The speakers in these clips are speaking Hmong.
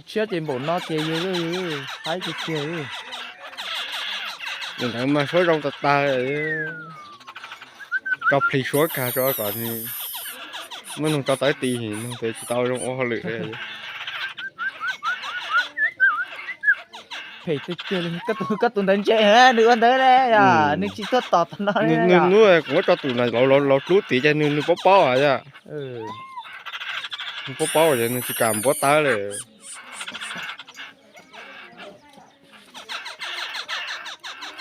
Tshiab ces npaum no ces yog haib tiag tiag li. Ntawd mas suab zoo tag tag, rau plig suab kag rau kom nws muaj noog rau tawb ti, noog tawv tsis tau zoo ua hauj lwm li. Phem tiag tiag li, koj tus ntawd ntse, nws ua ntawd ne, nws tsis tuaj tom tom no li. Nws hnub kuv muab tso tus na, laus dlub tid ces nws paub paub yom. Nws paub paub ces nws tsis kam npuab tawb li.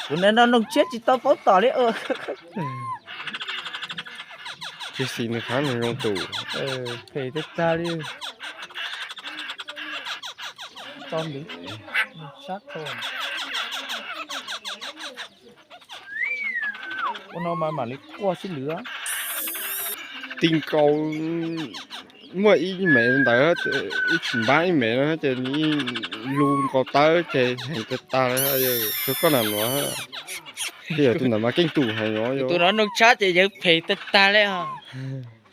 Kuv nim no noog tshiab tsis tau paub tom li. Tsis xis nws qhab nws zoo tus. Phem tag tag li. Tso ntwv sab ko. Ua no mas mam li quaj sib lwv. Ti nkaus muaj ib mev ntawd, ib tsis npab ib mev no ces lu nkaus tawb ces heev tag tag li. Koj nam nuav, yog tus ntawd mas keej tus heev. Tus no noog tshab ces yawg phem tag tag li.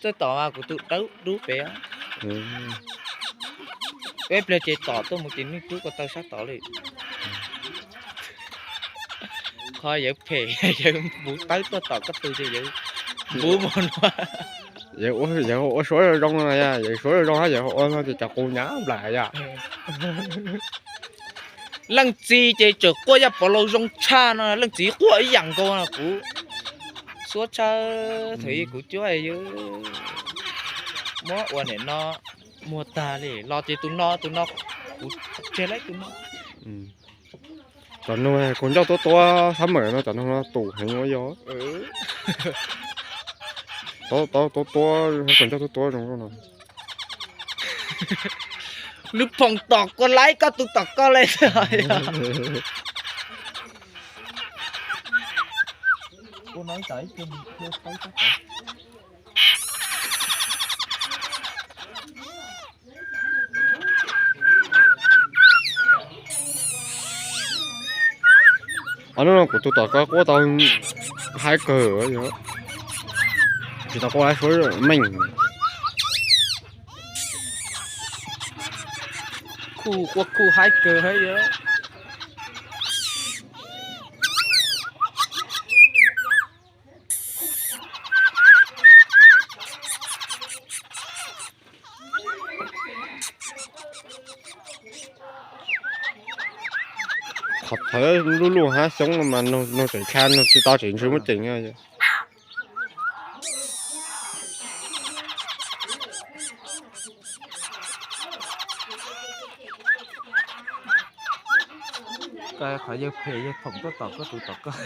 Txawj tom mas kuv tus dawb dub pem. Peb pliag ces tom tuaj mus ces nws rub ko taw sab tod li. Qhov yawg phem, yawg npuv tawb tuaj tom koj tus ces yawg npuv mus no. Yawg ua suab zoo zoo no, yawg suab zoo zoo hab yawg ua no ces cov qus hnyav nplaim yom. Leej txiv ces tseem quaj yaj pov laus zoo tshaj no, leej txiv quaj ib yam nkaus no kuv suab tshaj. Thaum ub kuv cuab yawg muab ua nim no muag tag li los ces tus no, tus no kuv tseg lawm tus no. Cov noog kaus ncauj tuab tuab sab mem no cov noog no tus heev ua yog. Tuab tuab, kaus ncauj tuab tuab zoo no. Nws phoom tom koj laib, koj tus tom koj li. Ob hnub no kuv tus tom koj quaj tau haib kawg, tsis tau quaj suab meej. Kuj quaj kuj haib kawg hab yog. Qhov txhawv luj luj hab xyoob no mas noog tseem dlha, noog tsis tau tseem ntsws muab ceem. Qhov yawg phem yawg phoom tuaj tom koj tus tom koj.